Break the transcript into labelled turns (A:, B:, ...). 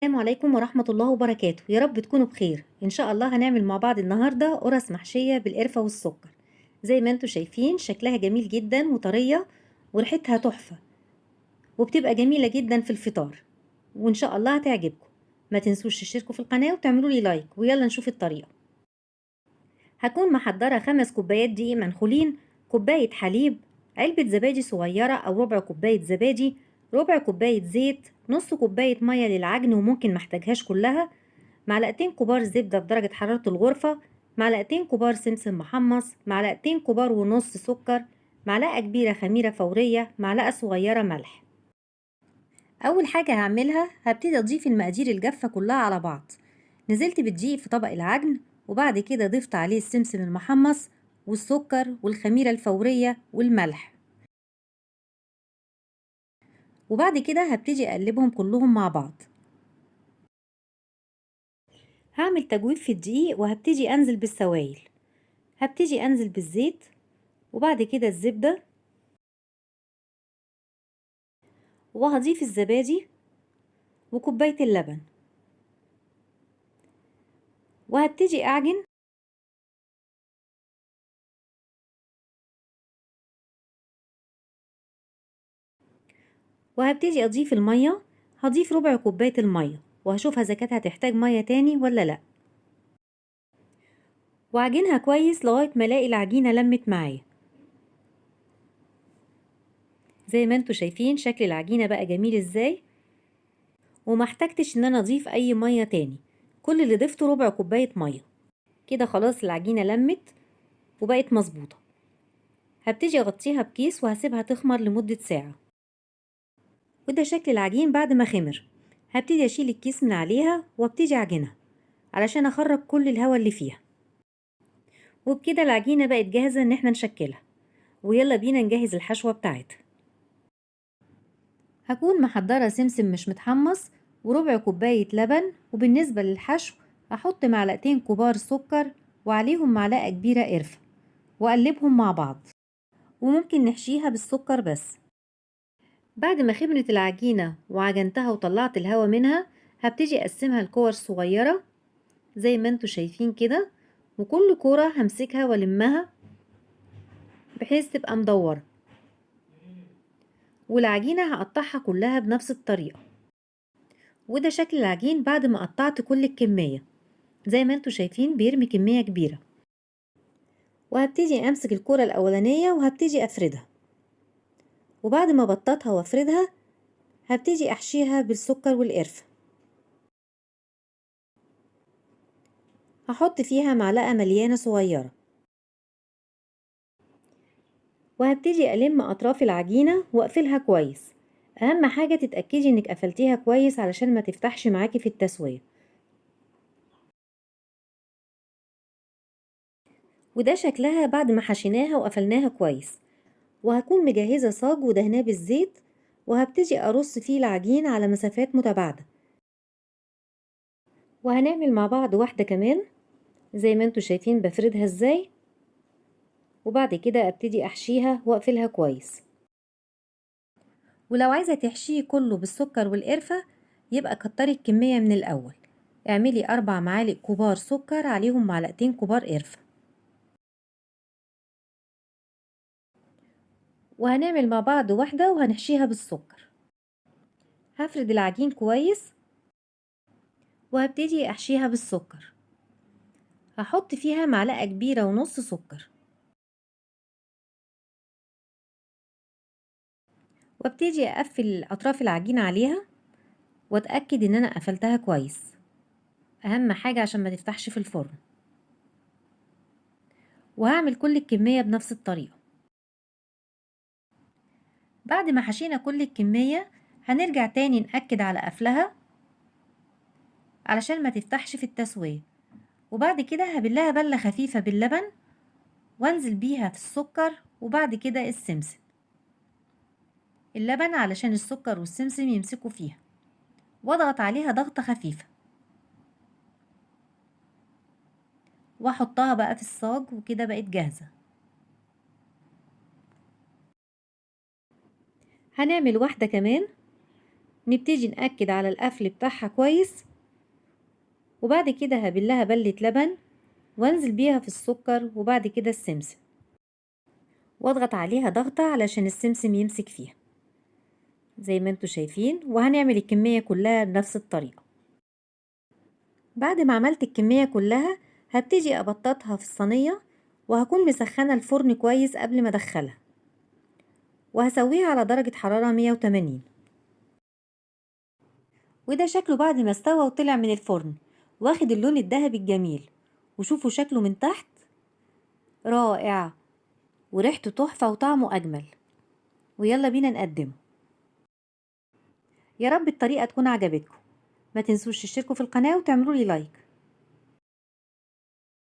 A: السلام عليكم ورحمة الله وبركاته. يا رب تكونوا بخير إن شاء الله. هنعمل مع بعض النهاردة قرص محشية بالقرفة والسكر. زي ما انتوا شايفين شكلها جميل جدا وطرية وريحتها تحفة، وبتبقى جميلة جدا في الفطار، وإن شاء الله هتعجبكم. ما تنسوش تشتركوا في القناة وتعملوا لي لايك، ويلا نشوف الطريقة. هكون محضرة 5 كوبايات دقيق منخولين، كوباية حليب، علبة زبادي صغيرة أو ربع كوباية زبادي، ربع كوباية زيت، نص كوباية مية للعجن وممكن محتاجهاش كلها، معلقتين كبار زبدة بدرجة حرارة الغرفة، معلقتين كبار سمسم محمص، معلقتين كبار ونص سكر، معلقة كبيرة خميرة فورية، معلقة صغيرة ملح. أول حاجة هعملها هبتدي أضيف المقادير الجافة كلها على بعض. نزلت بالدقيق في طبق العجن، وبعد كده ضفت عليه السمسم المحمص والسكر والخميرة الفورية والملح، وبعد كده هبتدي أقلبهم كلهم مع بعض. هعمل تجويف في الدقيق وهبتدي أنزل بالسوائل. هبتدي أنزل بالزيت وبعد كده الزبدة، وهضيف الزبادي وكوباية اللبن، وهبتدي أعجن. وهبتدي أضيف المية. هضيف ربع كوباية المية وهشوفها إذا كانت هتحتاج مية تاني ولا لأ، وأعجنها كويس لغاية ما ألاقي العجينة لمت معايا. زي ما انتوا شايفين شكل العجينة بقى جميل ازاي، وما احتاجتش ان انا اضيف اي مية تاني، كل اللي ضفته ربع كوباية مية. كده خلاص العجينة لمت وبقت مظبوطة. هبتدي اغطيها بكيس وهسيبها تخمر لمدة ساعة. وده شكل العجين بعد ما خمر. هبتدي اشيل الكيس من عليها وابتدي اعجنها علشان اخرج كل الهواء اللي فيها. وبكده العجينة بقت جاهزة ان احنا نشكلها، ويلا بينا نجهز الحشوة بتاعتها. هكون محضرة سمسم مش متحمص وربع كوباية لبن، وبالنسبة للحشو هحط معلقتين كبار سكر وعليهم معلقة كبيرة قرفة، واقلبهم مع بعض، وممكن نحشيها بالسكر بس. بعد ما خمرت العجينة وعجنتها وطلعت الهواء منها، هبتدي اقسمها لكور صغيرة زي ما انتوا شايفين كده، وكل كورة همسكها والمها بحيث تبقى مدورة، والعجينة هقطعها كلها بنفس الطريقة. وده شكل العجين بعد ما قطعت كل الكمية، زي ما انتوا شايفين بيرمي كمية كبيرة. وهبتدي امسك الكورة الاولانية وهبتدي افردها، وبعد ما بططها وافردها هبتدي احشيها بالسكر والقرفة. هحط فيها معلقة مليانة صغيرة، وهبتدي ألم أطراف العجينة وأقفلها كويس. أهم حاجة تتأكدي إنك قفلتيها كويس علشان ما تفتحش معاكي في التسوية. وده شكلها بعد ما حشيناها وقفلناها كويس. وهكون مجهزة صاج ودهناه بالزيت، وهبتدي أرص فيه العجين على مسافات متباعدة. وهنعمل مع بعض واحدة كمان زي ما انتوا شايفين بفردها ازاي، وبعد كده ابتدي احشيها واقفلها كويس. ولو عايزة تحشيه كله بالسكر والقرفة يبقى كتري الكمية من الأول، اعملي 4 معالق كبار سكر عليهم معلقتين كبار قرفة. وهنعمل مع بعض واحدة وهنحشيها بالسكر. هفرد العجين كويس وهبتدي احشيها بالسكر. هحط فيها معلقة كبيرة ونص سكر، وابتدي اقفل اطراف العجينة عليها واتأكد ان انا قفلتها كويس، اهم حاجة عشان ما تفتحش في الفرن. وهعمل كل الكمية بنفس الطريقة. بعد ما حشينا كل الكمية هنرجع تاني نأكد على قفلها علشان ما تفتحش في التسوية. وبعد كده هبلها بلة خفيفة باللبن وانزل بيها في السكر، وبعد كده السمسم. اللبن علشان السكر والسمسم يمسكوا فيها، واضغط عليها ضغطة خفيفة واحطها بقى في الصاج، وكده بقت جاهزة. هنعمل واحدة كمان. نبتدي نأكد على القفل بتاعها كويس، وبعد كده هبلها بلة لبن وانزل بيها في السكر، وبعد كده السمسم، واضغط عليها ضغطة علشان السمسم يمسك فيها زي ما انتوا شايفين. وهنعمل الكمية كلها بنفس الطريقة. بعد ما عملت الكمية كلها هبتدي ابططها في الصينية، وهكون مسخنة الفرن كويس قبل ما ادخلها، وهسويها على درجة حرارة 180. وده شكله بعد ما استوى وطلع من الفرن، واخد اللون الذهبي الجميل. وشوفوا شكله من تحت رائع، وريحته تحفة وطعمه أجمل. ويلا بينا نقدمه. يا رب الطريقة تكون عجبتكم. ما تنسوش تشتركوا في القناة وتعملوا لي like.